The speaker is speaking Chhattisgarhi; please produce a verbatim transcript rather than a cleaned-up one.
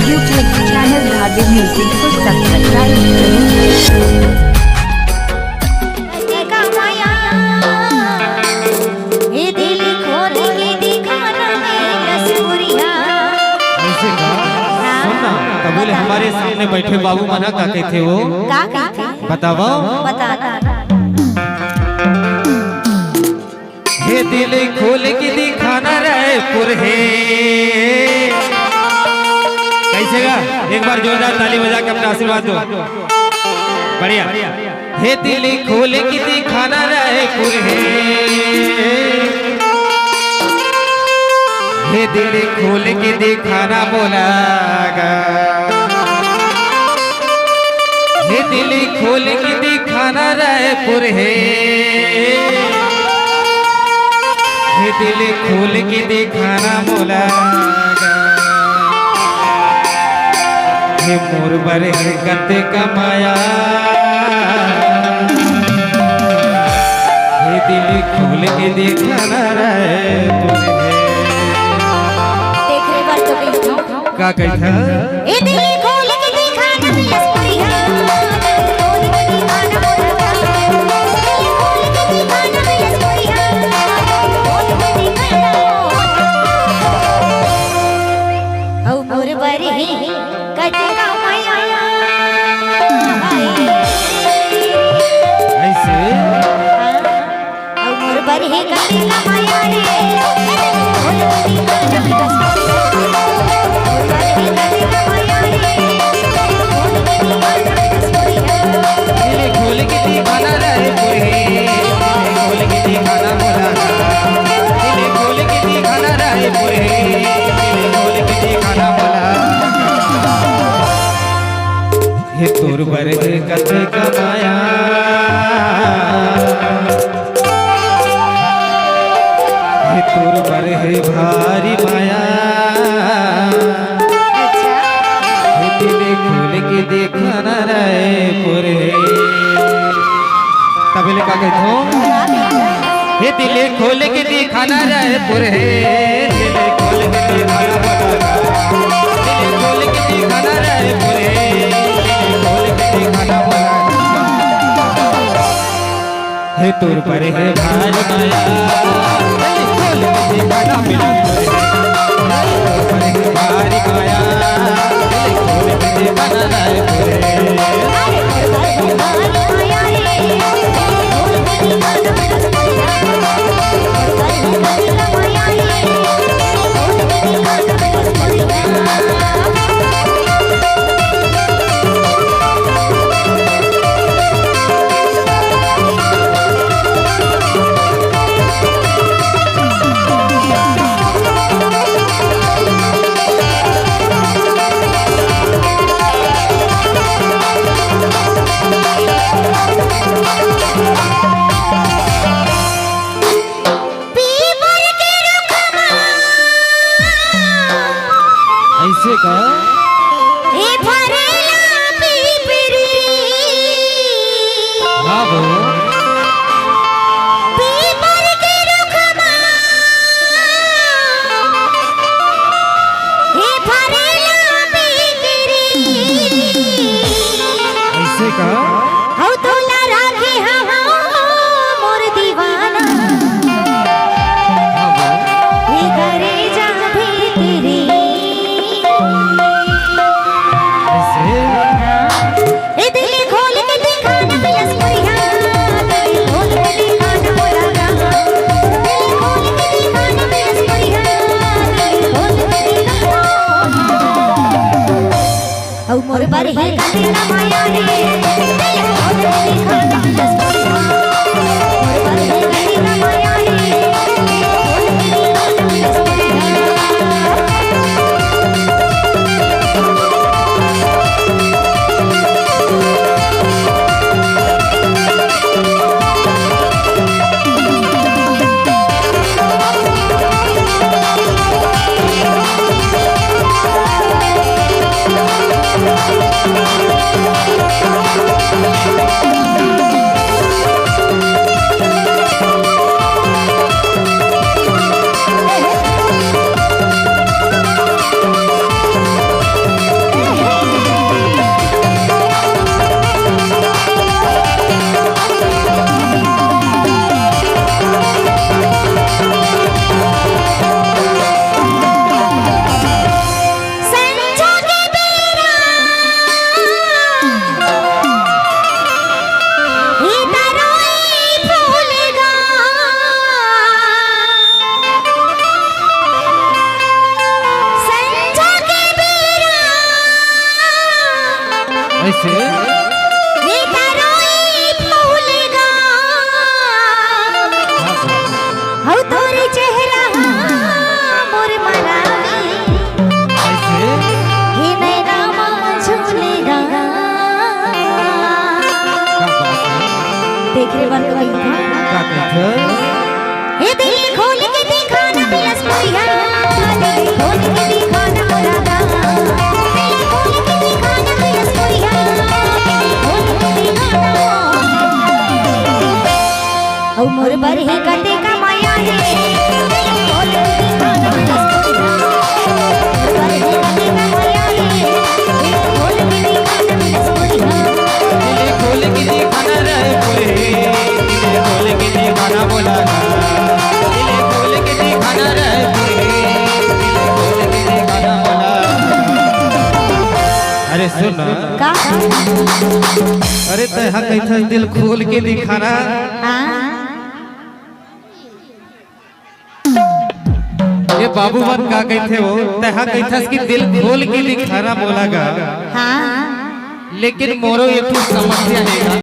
YouTube channel Bhavya Music को subscribe करें। हे दिल खोल के दिखा ना मेरा सूर्या। ऐसे का? हाँ। सुन ना, तब बोले बता। हमारे सामने बैठे बाबू मना का कहते वो? का कहते? बताओ। बता। हे दिल खोल के दिखाना रायपुर हे। कैसे गा? एक बार जोरदार ताली बजा के अपना आशीर्वाद दो। बढ़िया। हे दिल खोल के दिखाना रायपुर हे। हे दिल खोल के दिखाना मोला गा। हे दिल खोल के दिखाना रायपुर हे। हे दिल खोल के दिखाना मोला गा। हे मोर बर हे कते कमाया। हे दिल खोल के दिखाना रायपुर हे। देख रे बात तो कही था। का कही था? ए दिल खोल के दिखा ना पिलस पुरिया। खोल के दिखा ना मोरा। दिल खोल के दिखा ना पिलस पुरिया। खोल के दिखा ना। हौ मोर बर हे कतका माया। ऐसे? हाँ। अउ मोर बर हे कतका माया रे। दिल खोल के दिखाना रायपुर हे, दिल खोल के दिखाना मोला। दिल खोल के दिखाना रायपुर हे, दिल खोल के दिखाना मोला। हे तोर बर हे कतका माया। हे तोर बर हे भारी माया। अच्छा। हे दिल खोल के देखना रायपुर हे। तबले का कहत हो? हे दिल खोल के देखना रायपुर हे। दिल खोल के देखना, दिल खोल के देखना रायपुर हे। दिल खोल के देखना बोला। हे तोर बर हे भारी माया, दिल खोल के देखना मिलन तोरे। हे तोर बर हे भारी माया, दिल खोल के देखना रायपुर हे। पीपल के रुख मा। ऐसे का? ए फरेला पीपरी। हाँ वो। पीपल के रुख मा। ए फरेला पीपरी। ऐसे का? हौ तोला राखे हवं मोर दीवाना। हाँ वो। हे करे जा भीतरी। ऐसे? ए दिल खोल के देखा ना पिलस पुरिया। से? ये तारोई फूलेगा, हऊ तोर चेहरा मोर मरावे। ऐसे? ये नैना मा झूलेगा। क्या बात है? देख रे बर कही था। क्या कहते हैं? ए दिल खोल के दिखाना पिलस पुरिया, दिल खोल के दिखाना मोला गा। दिल खोल के दिखाना पिलस पुरिया, दिल खोल के दिखाना। ओ मोर बर ही कते का माया हे, दिल खोल के दिखाना पिलस पुरिया। मोर बर ही कते का माया हे, दिल खोल के दिखाना पिलस पुरिया। दिल खोल के दिखाना रे पुरी, दिल खोल के दिखाना बोला ना। दिल खोल के दिखाना रे पुरी, दिल खोल के दिखाना बोला। अरे सुन ना। का? अरे तैं हा कहिथस दिल खोल के दिखाना। हाँ। ये बाबू मन का कहिथे हो, तैं हा कहिथस कि दिल खोल के दिखाना बोला गा। हाँ। लेकिन मोरो एक ठो समस्या हे गा।